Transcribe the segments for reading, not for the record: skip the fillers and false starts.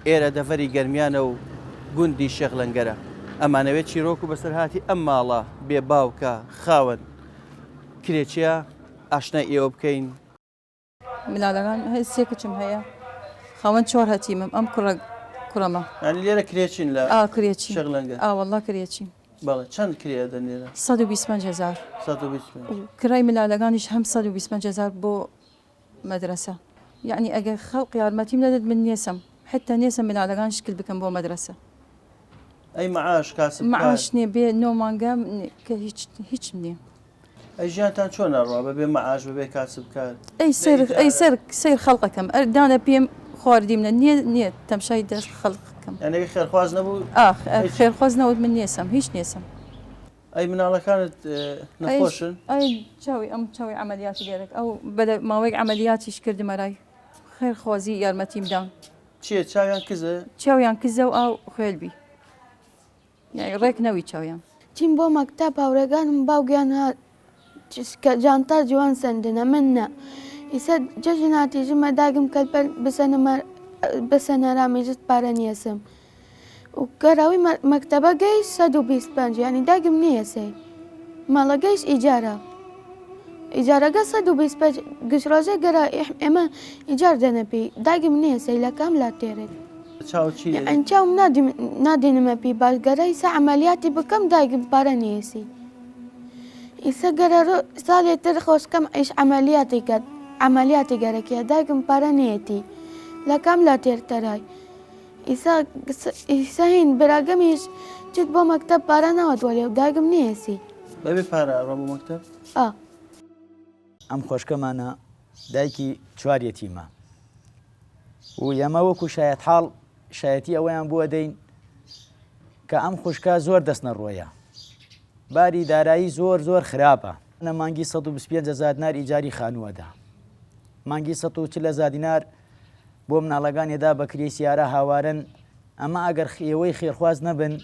ئێرە دەڤەری گەرمیانە و گوندی شێخ لەنگەرە. ئەمانەوێت چیرۆک و بەسەرهاتی ئەم ماڵە بێ باوکە خاوەن کرێچیە ئاشنای ئێوە بکەین. منالەکان هەیە سێ کچم هەیە خاوەن چوار هەتیمم ئەم کوڕە کوڕەمە. یانی لێرە کرێچین لە ئا کرێچین شێخ لەنگەر؟ ئا وەڵا کرێچین. بەڵێ چەند کرێ ئەدەن لێرە؟ 125 هەزار. 125. کرای منالەکانیش هەم 125 هەزار بۆ مەدرەسە یەعنی ئەگەر خەڵق یارمەتیم نەدەت من نێسم حتە نێسم منالەکان شکل بکەم بۆ مەدرەسە. ئەی معاش کاسب کار؟ معاش نیە بێ نۆ مانگە کە هیچ هیچم نیە. ئەی ژیانتان چۆن ئەڕوا بەبێ مەعاش بەبێ کاسب کار؟ ئەی سەیر ئەی سەر سەیر خەڵقەکەم ئەر دانە پێم خواردیمنە نیە نیە تەمشای دەست خەڵقەکەم. یانی ئەگەر خێرخواز نەبوو ئاخ ئەر خێرخواز نەوت من نێسم هیچ نێسم. ئەی مناڵەکانت نەخۆشن؟ ئەی چاوی ئەم چاوی عەمەلیاتی لێرەک ئەو بەلە ماوەیەک عەمەلیاتیش کردمەرای خێرخوازی یارمەتیم دان. چیە چاویان کزە؟ چاویان کزە و ئاو خوێل بی. یانی ڕێک نەوی چاویان. چیم بۆ مەکتەب هاورێگانم باوگیان ها کە جانتا جوان سەندنە من نە ئیسە جەژن هاتیژمە داگم کەلپەل بسەنمە بسەنەرامی ژت پارە نیەسم و گەراوی مەکتەبەگەی 125 یعنی داگم نیەسەی ماڵەگەیش ئیجارە ئیجارەگە 125 گشت ڕۆژێ گەرا ئێمە ئیجار دەنە پی داگم نیەسەی لە کام لا تێرێت چاو چی یعنی چاوم نادیم نادینمە پی باش گەرە ئیسە عەمەلیاتی بکەم دایکم پارە نیەسی ئیسە گەرە ساڵێ تر خۆشکەم ئیش عەمەلیاتی کەد عەمەلیاتی گەرەکیە دایکم پارە نیەتی لە کام لا تێرتەرای ئیسە ئیسە هین براگەمیش چت بۆ مەکتەب پارە ناوەت وەلێ و دایکم نیەسی بەبێ پارە ئەڕۆ بۆ مەکتەب؟ ئا. ئەم خۆشکەمانە دایکی چوار یەتیمە و ئێمە وەکو شایەتحاڵ شایەتی ئەوەیان بووە دەین کە ئەم خوشکە زۆر دەست نەڕۆیە باری دارایی زۆر زۆر خراپە نە مانگی 125 هەزار دینار ئیجاری خانووەدا مانگی 140 هەزار دینار بۆ مناڵەکانیدا بە کرێی سیارە هاوارن ئەمە ئەگەر ئێوەی خێرخواز نەبن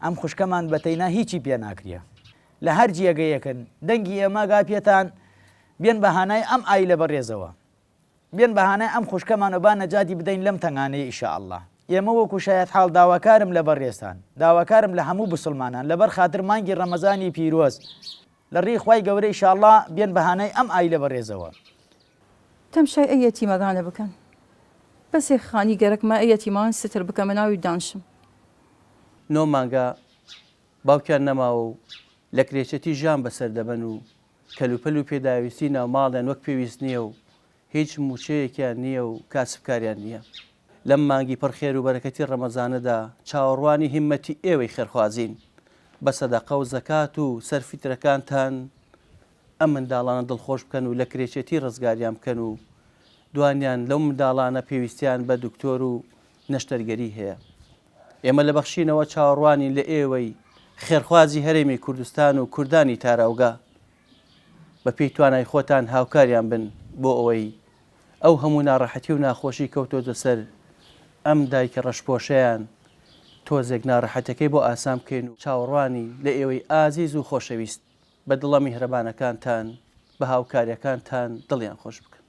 ئەم خوشکەمان بە تەینا هیچی پێ ناکرێ لە هەر جێگەیەکن دەنگی ئێمە گا پێتان بێن بە هانای ئەم ئایلە بەڕێزەوە بێن بە هانای ئەم خوشکەمان و با نەجاتی بدەین لەم تەنگانەی ئیشاءاللە ئێمە وەکو شایەتحاڵ داواکارم لە بەڕێزتان داواکارم لە هەموو بسڵمانان لەبەر خاتر مانگی ڕەمەزانی پیرۆز لە ڕێی خوای گەورە ئیشاءاللە بێن بە هانای ئەم ئایلە بەڕێزەوە. تەمشای ئەی یەتیمەگانە بکەن بەسێ خانی گەرەکمە ئەی یەتیمان ستر بکەمە ناوی دانشم. نۆ مانگە باوکیان نەماوە و لە کرێچێتی ژیان بەسەر دەبەن و کەلوپەل و پێداویستی ناوماڵیان وەک پێویست نییە و هیچ مووچەیەکیان نییە و کاسبکاریان نییە. لەم مانگی پڕ خێر و بەرەکەتی ڕەمەزانەدا چاوەڕوانی هیممەتی ئێوەی خێرخوازین بە سەدەقە و زەکات و سەر فیترەکانتان ئەم منداڵانە دڵخۆش بکەن و لە کرێچێتی ڕزگاریان بکەن و دوانیان لەو منداڵانە پێویستیان بە دکتۆر و نەشتەرگەری هەیە. ئێمە لە بەخشینەوە چاوەڕوانین لە ئێوەی خێرخوازی هەرێمی کوردستان و کوردانی تاراوگە بە پێی توانای خۆتان هاوکاریان بن بۆ ئەوەی ئەو هەموو ناڕەحەتی و ناخۆشی کەوتۆتە سەر ئەم دایکە ڕەشپۆشەیان تۆزێک ناڕەحەتەکەی بۆ ئاسان بکەین و چاوەڕوانی لە ئێوەی ئازیز و خۆشەویست بە دڵە میهرەبانەکانتان بە هاوکاریەکانتان دڵیان خۆش بکەن.